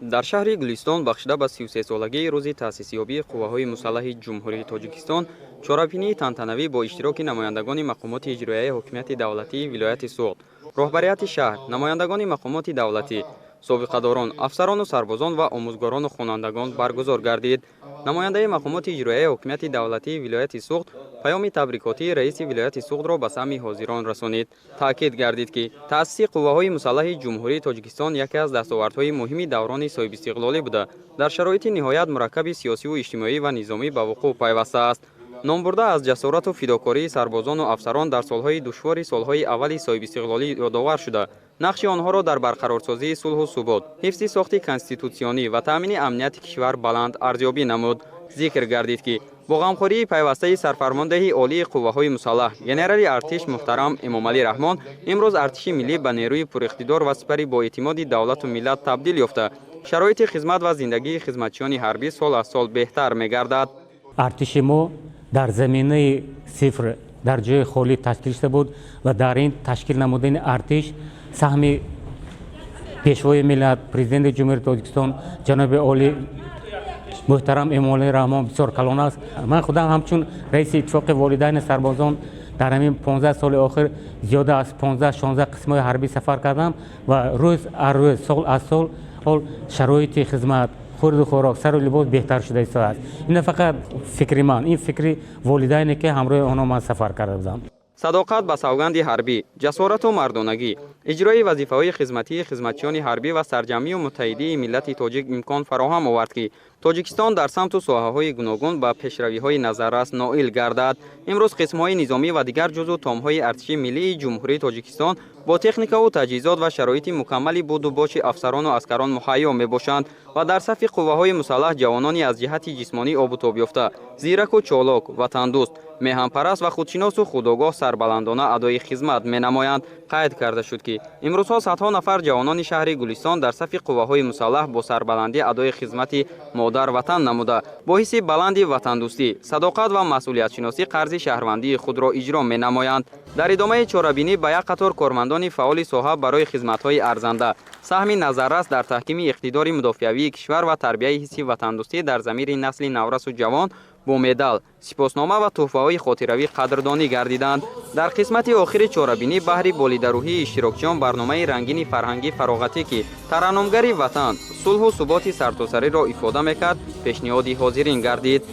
Дар шаҳри Гулистон бахшида ба 33-солагии рӯзи таъсисёбии Қувваҳои мусаллаҳи Ҷумҳурии Тоҷикистон чорабинии тантанавӣ бо иштироки намояндагони мақомоти иҷроияи ҳокимияти давлатии вилояти Суғд, роҳбарияти шаҳр, намояндагони мақомоти давлатӣ, собиқадорон, афсарону сарбозон ва омӯзгорону хонандагон баргузор гардид. Намояндаи мақомоти иҷроияи ҳокимияти давлатии вилояти Суғд паёми табрикотии раиси вилояти Суғдро ба самъи ҳозирон расонид. Таъкид гардид, ки таъсиси Қувваҳои мусаллаҳи Ҷумҳурии Тоҷикистон яке аз дастовардҳои муҳими даврони соҳибистиқлолӣ буда, дар шароити ниҳоят мураккаби сиёсиву иҷтимоӣ ва низомӣ ба вуқӯъ пайвастааст. Номбурда аз ҷасорату фидокории сарбозону афсарон дар солҳои душвори солҳои аввали соҳибистиқлолӣ ёдовар шуда, нақши онҳоро дар барқарорсозии сулҳу субот, ҳифзи сохти конститутсионӣ ва таъмини амнияти кишвар баланд арзёбӣ намуд. Зикр гардид, ки бо ғамхории пайвастаи сарфармондеҳи олии қувваҳои мусаллаҳ, генерали артиш муҳтарам Эмомалӣ Раҳмон, имрӯз артиши миллӣ ба нерӯи пуриқтидор ва сипари боэътимоди давлату миллат табдил ёфта, шароити хизмат ва зиндагии хизматчиёни ҳарбӣ сол аз сол беҳтар мегардад. Артиши мо дар заминаи сифр, дар ҷои холӣ ташкил шуда буд ва дар ин ташкил намудани артиш саҳми Пешвои миллат, Президенти Ҷумҳурии Тоҷикистон ҷаноби олӣ муҳтарам Эмомалӣ Раҳмон бисёр калон аст. Ман худам ҳамчун раиси Иттифоқи волидайни сарбозон дар ҳамин 15 соли охир зиёда аз 15-16 қисмҳои ҳарбӣ сафар кардам ва рӯз аз рӯз, сол аз сол ҳол шароити хизмат, хӯрду хӯрок, сару либос беҳтар шуда истодааст. Ин на фақат фикри ман, ин фикри волидайне, ки ҳамроҳи онҳо ман сафар карда будам. Садоқат ба савганди ҳарбӣ, ҷасорату мардонагӣ, иҷрои вазифаҳои хизматии хизматчиёни ҳарбӣ ва сарҷамъию муттаҳидии миллати тоҷик имкон фароҳам овард, ки Тоҷикистон дар самту соҳаҳои гуногун ба пешравиҳои назаррас ноил гардад. Имрӯз қисмҳои низомӣ ва дигар ҷузъу томҳои артиши миллии Ҷумҳурии Тоҷикистон бо техникаву таҷҳизот ва шароити мукаммали буду боши афсарону аскарон муҳайё мебошанд ва дар сафи қувваҳои мусаллаҳ ҷавонони аз ҷиҳати ҷисмонӣ обутоб ёфта, зираку чолок, ватандӯст, меҳанпараст ва худшиносу худогоҳ сарбаландона адои хизмат менамоянд. Қайд карда шуд, ки имрӯзҳо садҳо нафар ҷавонони шаҳри Гулистон дар сафи қувваҳои мусаллаҳ бо сарбаландӣ адои хизмати модар ватан намуда, бо ҳисси баланди ватандӯстӣ, садоқат ва масъулиятшиносӣ қарзи шаҳрвандии худро иҷро менамоянд. Дар идомаи чорабинӣ ба як қатор кормандони фаъоли соҳа барои хизматҳои арзанда, саҳми назаррас дар таҳкими иқтидори мудофиавии кишвар ва тарбияи ҳисси ватандӯстӣ дар замири насли наврасу ҷавон бо медал, сипоснома ва тӯҳфаҳои хотиравӣ қадрдонӣ гардиданд. Дар қисмати охири чорабинӣ баҳри болидарӯҳии иштирокчиён барномаи рангини фарҳангӣ фароғатӣ, ки тараннумгари ватан, сулҳу суботи сартосариро ифода мекард, пешниҳоди ҳозирин гардид.